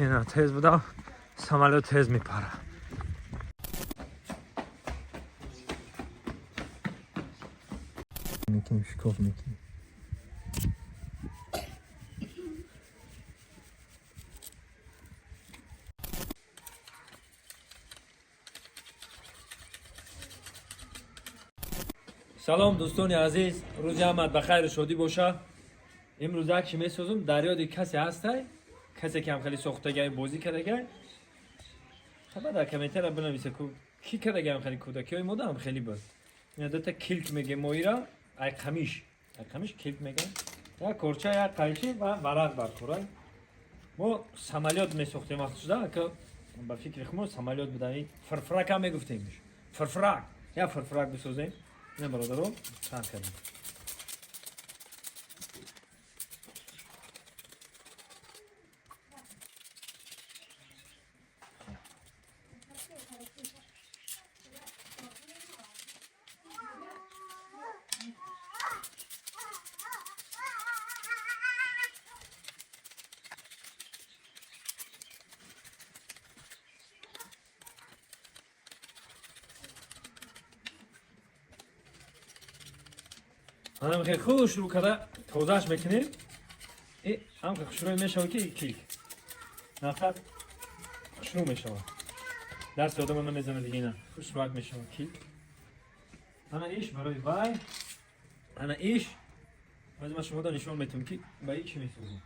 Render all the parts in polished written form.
Ина тез буда, самолёт тез мепара. Мекунем, шикоф мекунем. Салом, дӯстони азиз, рӯзи ҳамат ба хайру шодӣ боша. Имрӯз як чи месозум, дар ёди касе ҳастай, касе ки ҳам хеле сохтагай, бозӣ кардагай. Хаба дар комментария бинависа, ку ки кардагай ҳам хеле кӯдакиҳои мода ҳам хеле буд. Ина дута килк мегем моира, ай қамиш, ай қамиш килк мегем. Як корча, як қайчи ва варақ бар курай. Мо самолёт месохтем вақт шуда, ака ба фикри хумо самолёт будан, фирфирак ҳам мегуфтем. Фирфирак, як фирфирак бисозем. Ина бародаро, сар кардем. Ҳам хеле хушрӯ карда тозааш мекунем. И ҳам хеле хушрӯ мешава ки килк. Нақад хушрӯ мешава. Дасти одама намезана дига ина. Хушрӯак мешава килк. Ана иш барои вай. Ана иш. Баъзе ман шумода нишон метавам ки ба и чӣ месозем.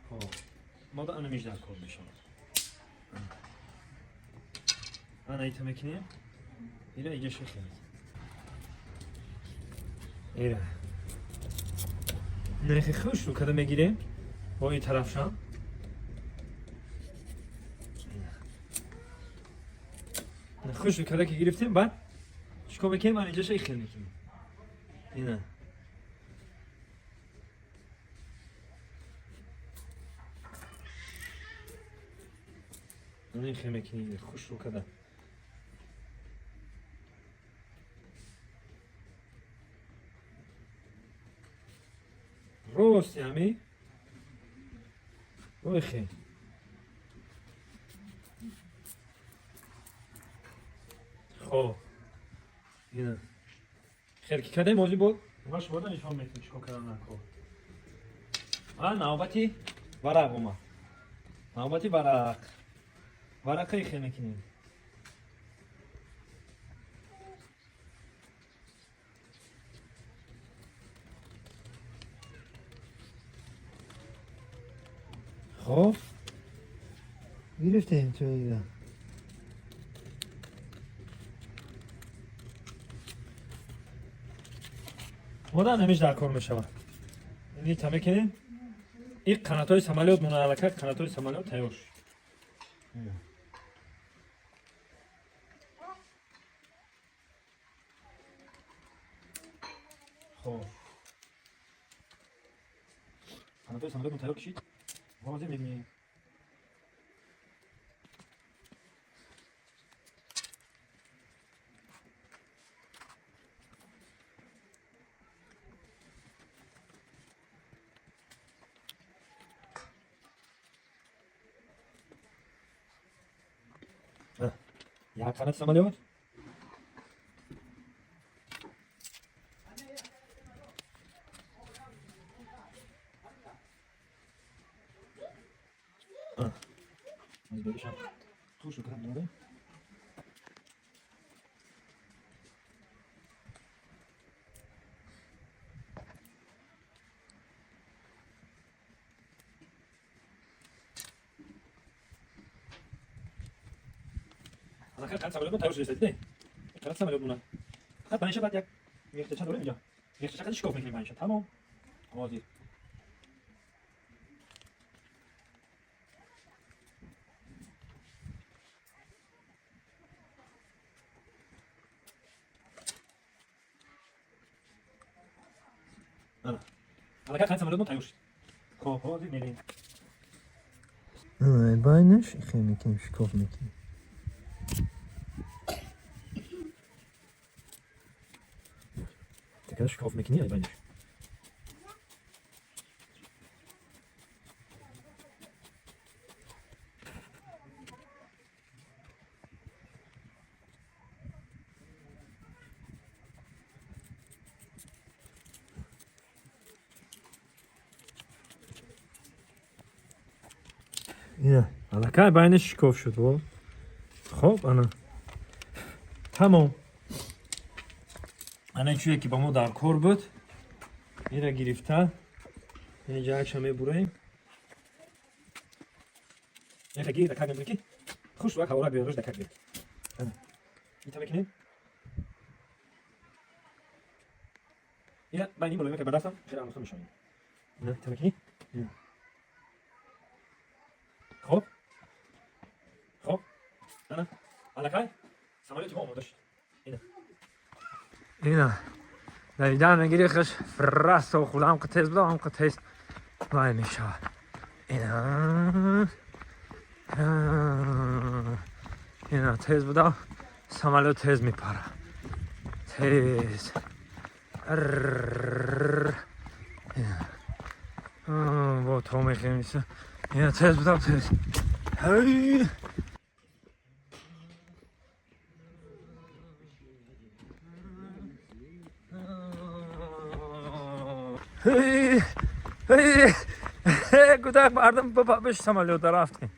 Хоб. Мода ана миждар кор мешавад. Ана ита мекунем. Ира иҷа шехелед. Ира. Нехи хушрӯ карда мегирем. Бо ин тарафшам. Хушрӯ карда ки гирифтем, баъд чикор мекунем? Ана иҷаша ихел мекунем. Ина. Ана ихел мекунем, хушрӯ карда. Рости ҳами ой хел. Хоб. Ина. Хел ки кардем, ҳозир бо ма шумода нишон метавем чикор кардан накор. А навбати варақ омад. Навбати варақ. Варақа ихел мекунем. Хоб. Гирифтем то ира. Мода намиш дар кор мешавад. Ини та мекунем. И қанатҳои самолёт мона аллакай қанатҳои самолёт тайёр шуд. Хоб. Қанатҳои самолёт тайёр кишид. Ҳозир мебинем. Як қанати самолёт. Аз бегишам. Хушу кард дорем. Аллакай қанат самолёт тайёр шуда истад. Қанат самолёт мона. Фақат панҷша баъд як мехтача дорем инҷа. Мехтача қади шикоф мекунем панҷша. Тамом. Ҳозир. Ана. Аллакай қанат самолёт тайёр шуд. Хоб, ҳозир мерем. Байнаш ихел мекунем, шикоф мекунем. Така шикоф мекунӣ ай байнаш. Ина аллакай байни шикоф шуд во. Хоб, ана тамом. Ана чӯе ки ба мо дар кор буд, ира гирифта инҷа якша мебураем. Яхаги дакак мебурем, ки хуш вак ҳаворак биёд, дакак биёд. Ана ита мекунем. Ина байни мулоима ки ба дастам хеле андохта мешавад. Ина ита мекунӣ. Хоб, хоб, ана аллакай самолёти мо омода шуд. Ина, ина давидан мегири, хиш расто худа ҳамқа тез буда, ҳамқа тез вай мешавад. Ина, ина, тез буда, самолёт тез мепара, тез. Бо то мехем. Ина, тез буда, тез. Ҳай. Ҳей, ҳей, кӯдак, мардум, биш, самолёта рафтем.